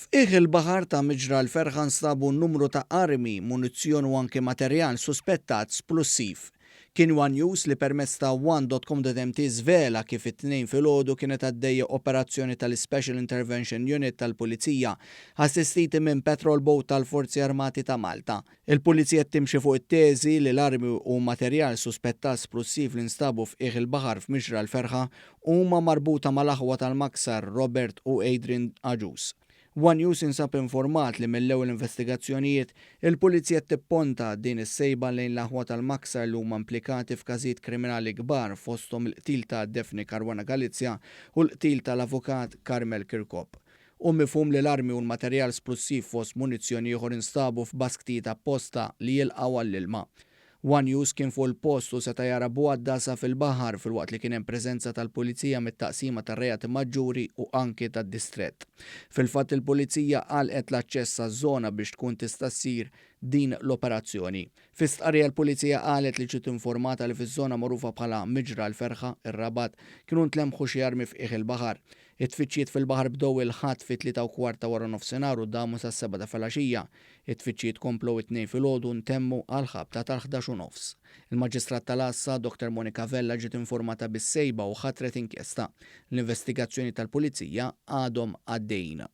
F'qiegħ il-baħar ta' Miġra l-Ferħa nstabu numru ta' armi, munizzjon u anki materjal suspettat splussiv. Kien one News li permezz ta' one.com.mt żvela kif it-Tnejn filgħodu kienet għaddejja operazzjoni tal-Special Intervention Unit tal-Pulizija, assistiti minn patrol boat tal-Forzi Armati ta' Malta. Il-Pulizija qed timxi fuq it-teżi li l-armi u materjal suspettat splussiv li nstabu f'qiegħ il-baħar f'Mixra l-Ferħa huma marbuta mal-aħwa tal-Maksar Robert u Adrian Agius. One News jinsab informat li mill-ewwel investigazzjonijiet, il-Pulizija qed tipponta din is-sejba lejn l-aħwa tal-Maksar li huma implikati f'każijiet kriminali kbar fosthom il-qtil ta' Daphne Caruana Galizia u l-qtil tal-Avukat Carmel Chircop. Hu mifhum li l-armi u l-materjal splussiv fost munizzjon ieħor instabu f'basktijiet apposta li jilqgħu għall-ilma. One News kien fuq il-post u seta' jara bugħaddasa fil-baħar filwaqt li kien hemm preżenza tal-Pulizija mit-Taqsima tar-Reati Maġġuri u anki tad-Distrett. Fil-fatt il-Pulizija għalqet l-aċċess għaż-żona biex tkun tista' ssir din l-operazzjoni. Fi stqarrija l-Pulizija qalet li ġiet informata li fiż-żona magħrufa bħala Miġra l-Ferħa, ir-Rabat, kienu ntlemħu xi armi f'qiegħ il-baħar. It-tfittxijiet fil-baħar bdew il-Ħadd fit-tlieta u kwart ta' waranofsinhar u damu sas-sebgħa ta' filgħaxija. It-tfittxijiet komplew it-Tnejn filgħodu u ntemmu għall-ħabta tal-ħdax u nofs. Il-Maġistrat tal-Għassa, Dr Monica Vella ġiet informata bis-sejba u ħatret inkjesta. L-investigazzjonijiet tal-Pulizija għadhom għaddejjin.